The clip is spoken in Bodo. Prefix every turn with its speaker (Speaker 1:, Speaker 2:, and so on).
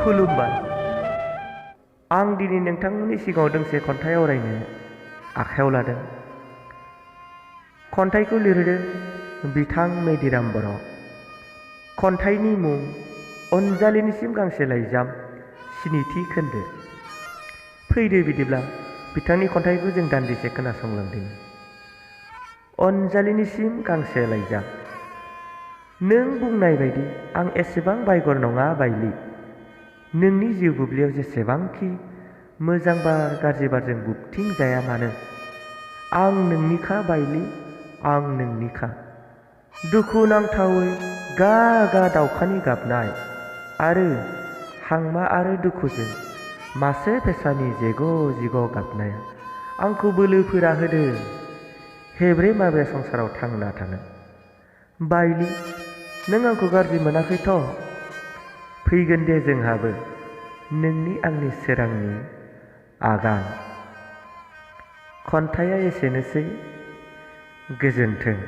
Speaker 1: खुलुमबाय। आं दिनै नोंथांमोननि सिगाङाव दोंसे खन्थाइ आवरायनो आखायाव लादों। खन्थाइखौ लिरदों बिथां मेदिराम बर'। खन्थाइनि मुं अनजालिनिसिम गांसे लाइजाम, स्निथि खोन्दो। फैदो बिदिब्ला बिथांनि खन्थाइखौ जों दान्दिसे खोनासंलांदिनि। अनजालिनिसिम गांसे लाइजाम। नों बुंनाय बायदि आं एसेबां बायगर नङा बायलि। नोंनि जिउ बुब्लियाव जेसेबांखि मोजां बार गाज्रि बारजों बुबथिं जाया मानो, आं नोंनिखा बायलि, आं नोंनिखा। दुखु नांथावै गा गा दाउखानि गाबनाय आरो हांमा आरो दुखुजों मासे फेसानि जेग' जिग' गाबनाया आंखौ बोलोफोरा होदों हेब्रे माब्रे संसाराव थांना थानो। बायलि, नों आंखौ गाज्रि मोनाखैथ'? फैगोन दे जोंहाबो नोंनि आंनि सोरांनि आगान। खन्थाइया एसेनोसै। गोजोन्थों।